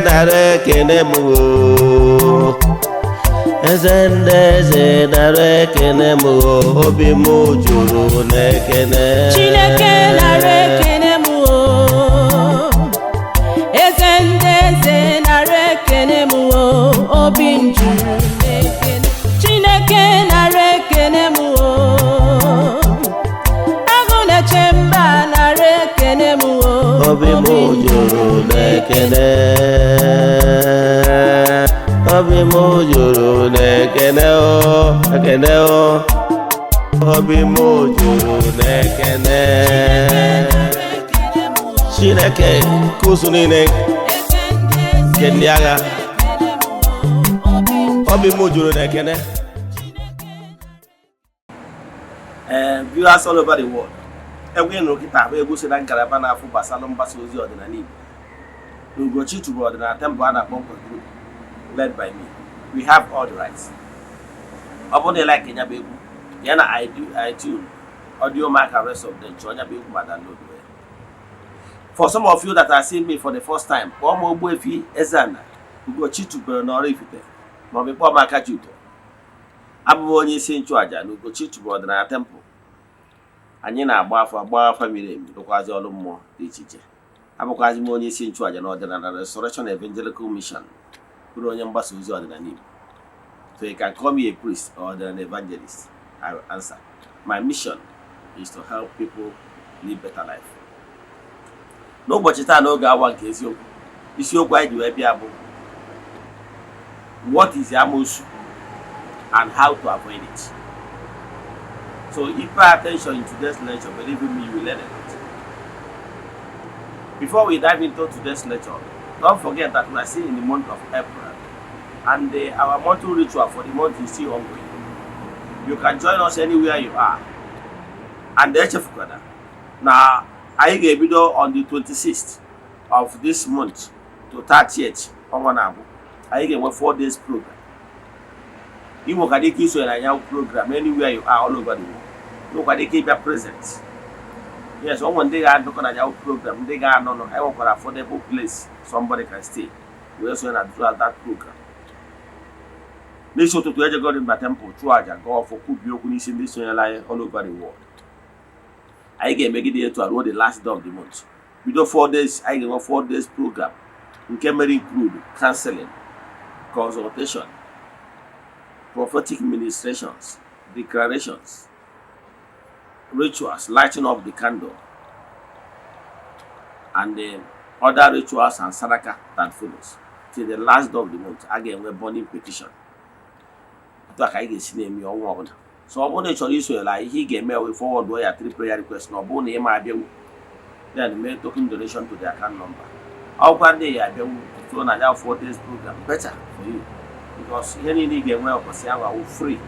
Nara ekene m o. Eze ndị eze, nara ekene m o. Obi m juru n'ekene. Chineke, nara ekene m o. Eze ndị eze, nara ekene m o. Obi m juru n'ekene. Chineke, nara ekene m o. Agụ na-eche mba, nara ekene m o. Obi m juru n'ekene. Obi m juru n'ekene o, ekene o. Obi m juru n'ekene. Chineke nke ụsụ niile nke ndị agha, obi m juru n'ekene. Ee, viewers all over the world, egwu ị nụrụ kịta bụ egwu si na ngalaba na-afụ gbasara mgbasa ozi ọdịnala Igbo na Ugochi tubelu ọdịnala temple a na-akpọ Nkwa Group, led by me. We have all the rights. Ọ bụrụ na ị like ya bụ egwu ya na iTunes, Audiomack and rest of them, chọọ ya bụ egwu ma download ya. For some of you that are seeing me for the first time, kpọọ m Ogbuefi Eze-Ana Ugochi tubelu na Oraifite, maọbụ kpọọ m Akajiugo. Abụ m onye isi nchụaja na Ugochi tubelu ọdịnala temple. Anyị na-agba afa, gbaa afa miri emi, rụkwazi ọrụ mmụọ dị iche iche. Abụkwazi m onye isi nchụaja na ọdịnala Restoration Evangelical Mission, bụrụ onye mgbasa ozi ọdịnala Igbo. So you can call me a priest or an evangelist, I will answer. My mission is to help people live better life. N'ụbọchị taa, n'oge awa nke eziokwu, isiokwu anyị ji wee bịa bụ "What is amosu and how to avoid it?" So if you pay attention in today's lecture, believe me, you will learn a lot. Before we dive into today's lecture, don't forget that we are still in the month of April and our monthly ritual for the month is still ongoing. You can join us anywhere you are. And echefukwana na anyị ga-ebido on the 26th of this month to 30th ọnwa na-abụ. Anyị ga-enwe 4 days program. Ị nwekwara ike isonye na ya program anywhere you are all over the world. Ị nwekwara ike ịbịa present. Yes, ọ nwere ndị ga-adọkọ na ya program, ndị ga-anọ nọ. Anyị nwekwara affordable place somebody can stay wee sonye na throughout that program. N'isi ụtụtụ, ejegoro mba temple chụọ àjà, gaa ọfọ, kwubie okwu n'isi ndị sonyere anyị all over the world. Anyị ga-emegide etu a ruo the last day of the month. Bido 4 days, anyị ga-enwe 4 days program nke mere include counseling, consultation, prophetic ministrations, declarations, rituals, lighting of the candle and the other rituals and sadaka that follows till the last day of the month. A ga-enwe burning petition. Otu a ka anyị ga-esi na-eme ọnwa ọbụla. So ọ bụrụ na ị chọrọ isonyere anyị, ihe ị ga-eme wee forward ya three prayer request, na ọ bụrụ na ị ma abịanwu, then make token donation to the account number. Ọgwa ndị ya abịanwu so na ya 4 days program, better for you, because ihe niile ị ga-enwe ụbọchị ahụ awụ free.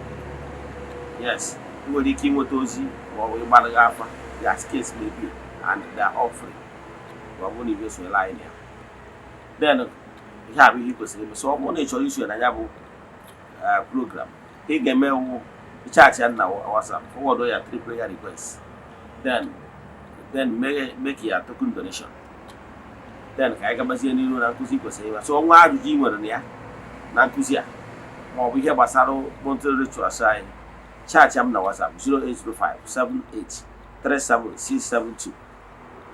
Yes, ị nwere ike ịnweta ozi ma ọ bụ ịgbara gị afa, as case may be, and they are all free. Ma ọ bụrụ na ị ga-esonyere anyị na ya, then ihe a bụ ihe ị kwesịrị ime. So ọ bụrụ na ị chọrọ isonye na ya bụ program, ị ga-eme wụ chat ya na WhatsApp, forward ya three prayer requests, then make ya token donation, then ka anyị gabazie n'iru na nkụzi kwesịrị ime. So ọnwa ajụjụ ị nwere na ya na nkụzi a, ma ọ bụ ihe gbasara monthly rituals anyị, chat m na WhatsApp 0805 78 37672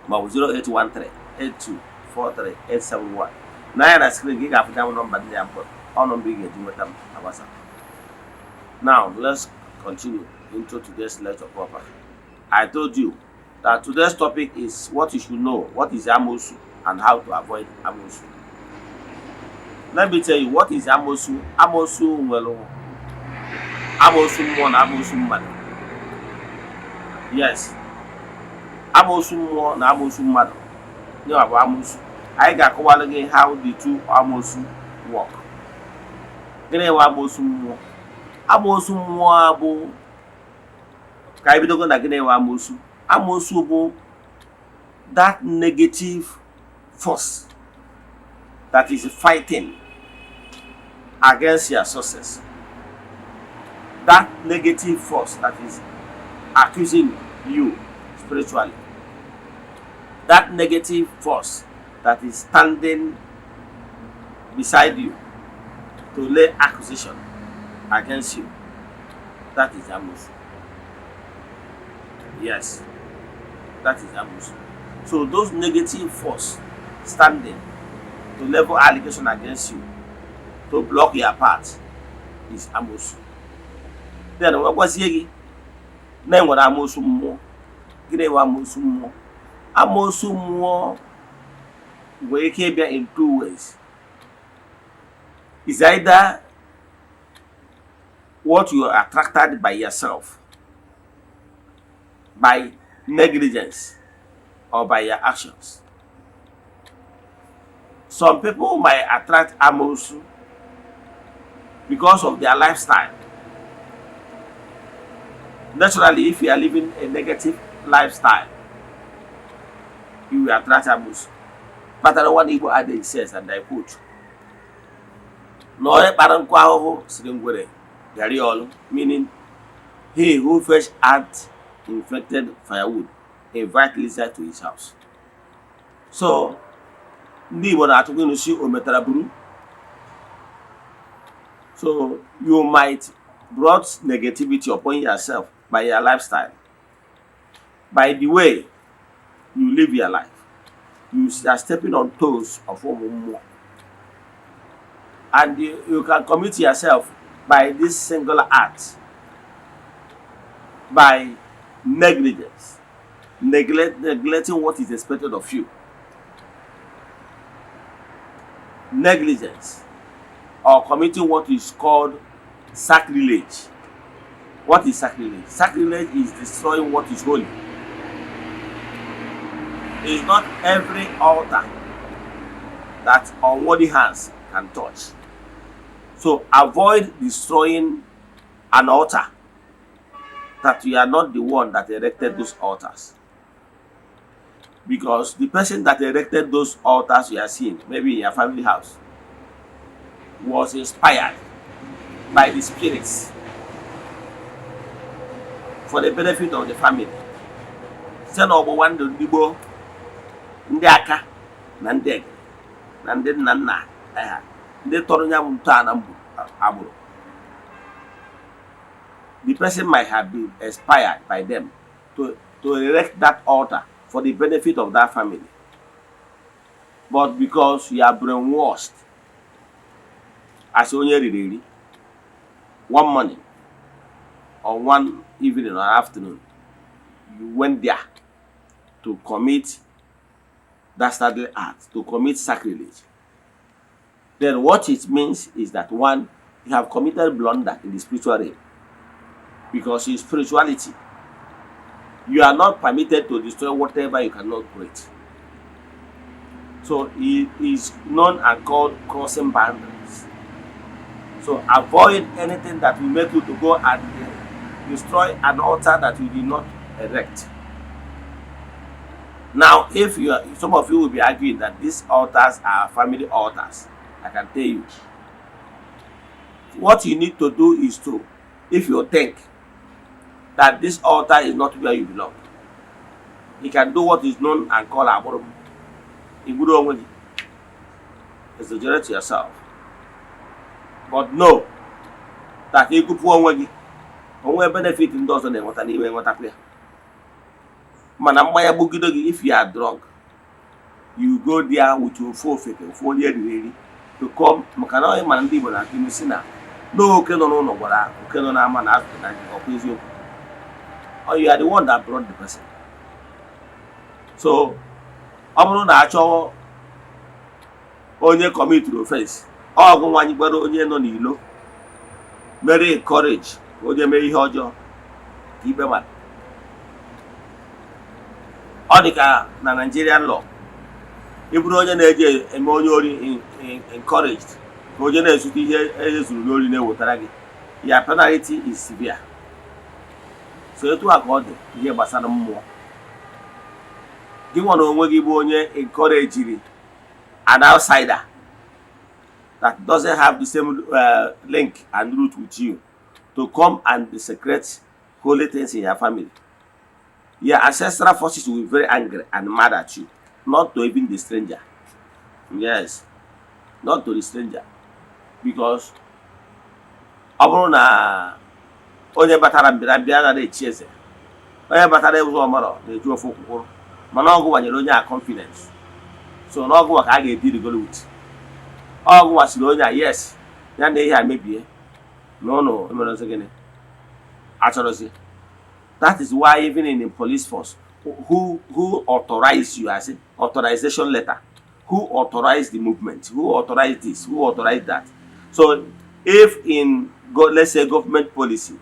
ma ọ bụ 0813 8243 871. N'anya na screen gị, ga-afụta m nọmba ndị ya mbụ, ọ nọmba ị ga-eji nweta m na WhatsApp. Now let's continue into today's lecture proper. I told you that today's topic is what you should know: what is amosu and how to avoid amosu. Let me tell you what is amosu. Amosu nwere amosu mmụọ na amosu mmadụ. Yes, amosu mmụọ na amosu mmadụ ya bụ amosu. Anyị ga-akọwara gị how the two amosu work. Gịnị bụ amosu mmụọ? Amosu mmụọ bụ, ka anyị bidogo na gịnị bụ amosu. Amosu bụ that negative force that is fighting against your success, that negative force that is accusing you spiritually, that negative force that is standing beside you to lay accusation against you, that is amosu. Yes, that is amosu. So those negative force standing to level allegation against you, to block your path, is amosu. Then wee gwazie gị na enwere amosu mmụọ. Gịnị bụ amosu mmụọ? Amosu mmụọ nwere ike ịbịa in two ways. Is either what you are attracted by yourself, by negligence or by your actions. Some people might attract amosu because of their lifestyle. Naturally, if you are living a negative lifestyle, you will attract amosu. Kpatara one Igbo adage says, and I quote, na onye kpara nkụ ahụhụ siri ngwere bịara ya ọlụ, meaning he who fetch ant infected firewood invite lizard to his house. So ndị Igbo na-atụkwa ilu si o metara buru. So you might brought negativity upon yourself by your lifestyle, by the way you live your life. You are stepping on toes of ụmụ mmụọ, and you can commit yourself by this singular act, by negligence, neglecting what is expected of you, negligence, or committing what is called sacrilege. What is sacrilege? Sacrilege is destroying what is holy. It's not every altar that unworthy hands can touch. So avoid destroying an altar that you are not the one that erected those altars. Because the person that erected those altars you are seeing, maybe in your family house, was inspired by the spirits for the benefit of the family. Site n'ọgbụgba ndụ ndị gboo, ndị aka na ndị egede na ndị nna nna ha, ndị tọrọ ya bụ ntọala agbụrụ. The person might have been inspired by them to erect that altar for the benefit of that family. But because you are brainwashed as onye riri eri, one morning or one evening or afternoon, you went there to commit dastardly act, to commit sacrilege. Then what it means is that, one, you have committed blunder in the spiritual realm. Because in spirituality, you are not permitted to destroy whatever you cannot create. So it is known and called crossing boundaries. So avoid anything that will make you to go and destroy an altar that you did not erect. Now, if you are, some of you will be arguing that these altars are family altars, I can tell you, what you need to do is to, if you think that this altar is not where you belong, you can do what is known and called agbụrụ igburu onwe gị, exaggerate yourself. But know that ịgụpụ onwe gị onwe benefit ndị ọzọ na-enweta n'ime enwetakwa ya, mana mmanya gbugide gị, if you are drunk, you go there with ofu ofeke, ofu onye eriri eri to come, maka na onye mana ndị Igbo na-atụ ilu si na n'oke nọ n'ụlọ gwara oke nọ n'ama na azụ na ọkwa eziokwu, or you are the one that brought the person. So ọ bụrụ na achọ onye committed offense, ọgụ nwaanyị gwara onye nọ n'ilo mere encourage ka onye mee ihe ọjọọ ka ikpe mara. Ọ dị ka na Nigerian law, ị bụrụ onye na-eji eme onye ori encouraged ka onye na-ezute ihe ezuru n'ori na-ewetara gị ya, penalty is severe. So etu a ka ọ dị ihe gbasara mmụọ. Gị nwa na onwe gị bụ onye encouraged an outsider that doesn't have the same link and root with you to come and desecrate holy things in your family, your ancestral forces will be very angry and mad at you, not to even the stranger. Yes, not to the stranger, because ọ bụrụ na onye batara mbịarambịa anaghị echi eze, onye batara ụzọ ọmarọ na-eju ofe okwukwuru, mana ọgụ wanyere onye a confidence. So na ọgụwa ka a ga-edirigolo with ọgụwa siri onye a, yes, ya na ihe a mebie na ụnụ emerezi gịnị achọrọzi. That is why even in the police force, who authorize you as authorization letter, who authorized the movement, who authorized this, who authorized that. So if in go, let's say, government policy,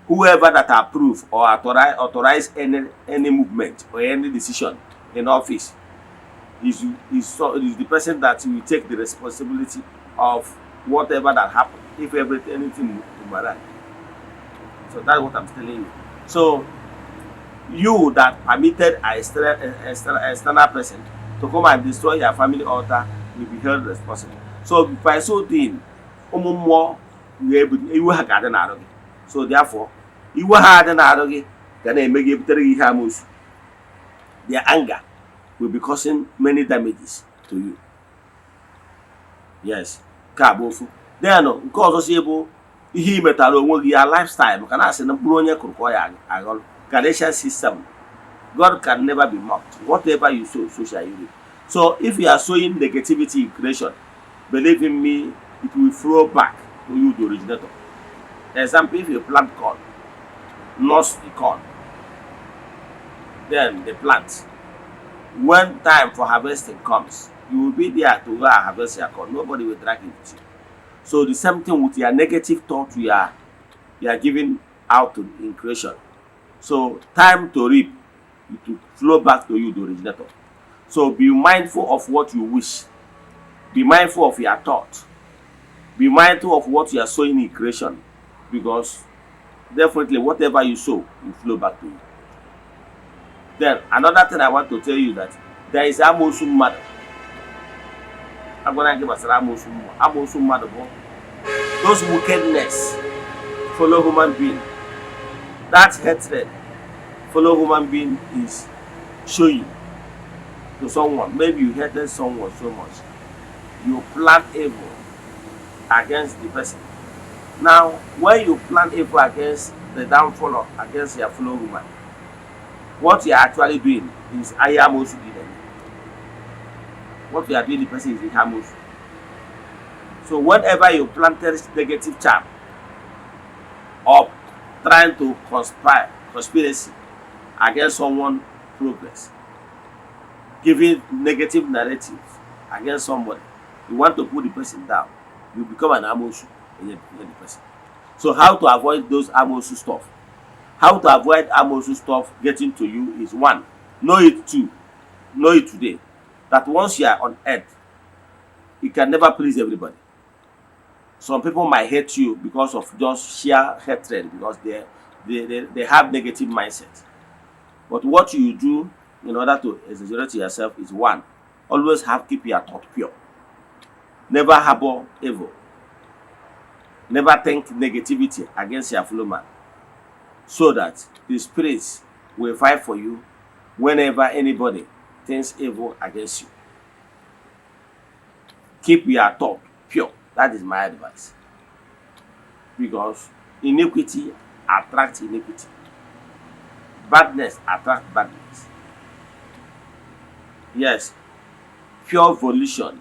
whoever that approve or authorize any movement or any decision in office is the person that will take the responsibility of whatever that happened if everything, anything boomerang. So that's what I'm telling you. So you that permitted a external person to come and destroy your family altar will be held responsible. So by so doing, ụmụ mmụọ ga-ebu iwe ha ga-adị n'arụ gị. So therefore, iwe ha adị n'arụ gị ga na-eme gị, ebutere gị ihe amoosu. Their anger will be causing many damages to you. Yes, nke a bụ ofu. Then nke ọzọ si bụ ihe ị metara onwe gị, ya lifestyle, maka na asị na mkpụrụ onye kụrụ ka ọ ya aghọrọ. Galatians 6:7, God can never be mocked. Whatever you sow, so shall you reap. So if you are sowing negativity in creation, believe in me, it will flow back to you, the originator. Example, if you plant corn, nurse the corn, then the plant, when time for harvesting comes, you will be there to go and harvest your corn. Nobody will drag it with you. So the same thing with your negative thought you are giving out to in creation. So time to reap, it will flow back to you, the originator. So be mindful of what you wish. Be mindful of your thought. Be mindful of what you are sowing in creation, because definitely whatever you sow will flow back to you. Then another thing I want to tell you, that there is amoosu mmadụ. Agwara gị gbasara amoosu mmụọ. Amoosu mmadụ bụ those wickedness follow human being, that hatred follow human being is showing to someone. Maybe you hated someone so much, you plan evil against the person. Now, when you plan evil against the downfall of, against your fellow human, what you are actually doing is ayamosu. What you are doing the person is ihamosu. So whenever you planted negative charm or trying to conspire, conspiracy against someone progress, giving negative narratives against somebody, you want to put the person down, you become an amosu in the person. So how to avoid those amosu stuff? How to avoid amosu stuff getting to you is, one, know it. Two, know it today that once you are on earth, you can never please everybody. Some people might hate you because of just sheer hatred, because they have negative mindset. But what you do in order to exaggerate yourself is, one, always have keep your thought pure. Never harbor evil. Never think negativity against your fellow man, so that the spirits will fight for you whenever anybody thinks evil against you. Keep your thought pure. That is my advice, because iniquity attracts iniquity, badness attracts badness. Yes, pure volition,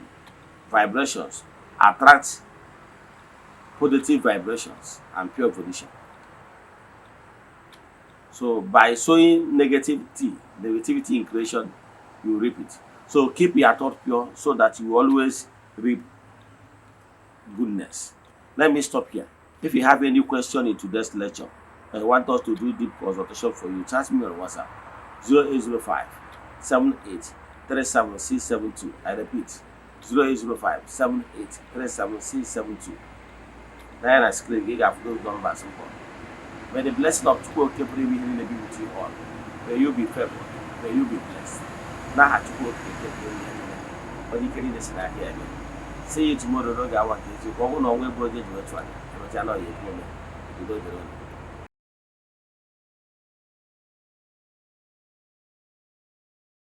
vibrations attract positive vibrations and pure volition. So by sowing negativity in creation, you reap it. So keep your thought pure so that you always reap goodness. Let me stop here. If you have any question in today's lecture and you want us to do deep consultation for you, chat me on WhatsApp 0805 78 37672. I repeat, 0805 78 37672. Then na screen gị ga-afụ those numbers mkpọ. May the blessing of Chukwu Okike pụrụ ime ihe niile be with you all. May you be favored. May you be blessed. N'aha Chukwu Okike pụrụ ime ihe niile, onye ike niile si n'aka ya bịa. See you tomorrow n'oge awa nke eziokwu. Ọ bụrụ na ọnwa egbu oge ji wetu anya emechaa na ọya ekwu ome. Udo dịrị unu.